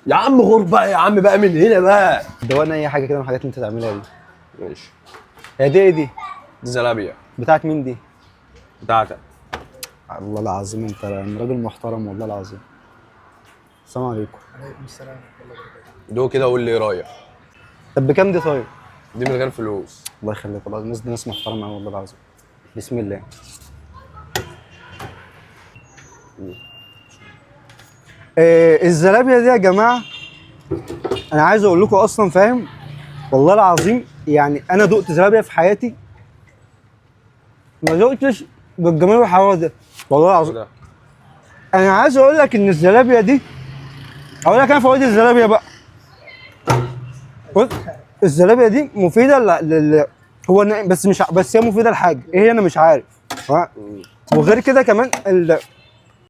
يا عم غور بقى يا عم بقى من هنا بقى. دوقنا اي حاجة كده من الحاجات اللي انت تعملها دي. ماشي. هي دي ايه دي؟ دي زلابيا. بتاعت مين دي؟ بتاعتك. الله العظيم انت راجل محترم والله العظيم. السلام عليكم. عليكم السلام ورحمة الله وبركاته. دوق كده قول لي ايه رايك. طب بكام دي طيب؟ دي من غير فلوس. الله يخليك والله، الناس دي ناس محترمه قوي والله العظيم. بسم الله. الزلابيه دي يا جماعة انا عايز اقول لكم اصلا فاهم والله العظيم، يعني انا دقت زلابيه في حياتي ما دقتش بالجمال والحلاوه ده والله العظيم. ده. انا عايز اقول لك ان الزلابيه دي، اقول لك انا فوائد الزلابيه بقى. بص، الزلابيه دي مفيدة هو بس مش بس هي مفيدة لحاجة ايه هي انا مش عارف. ها؟ وغير كده كمان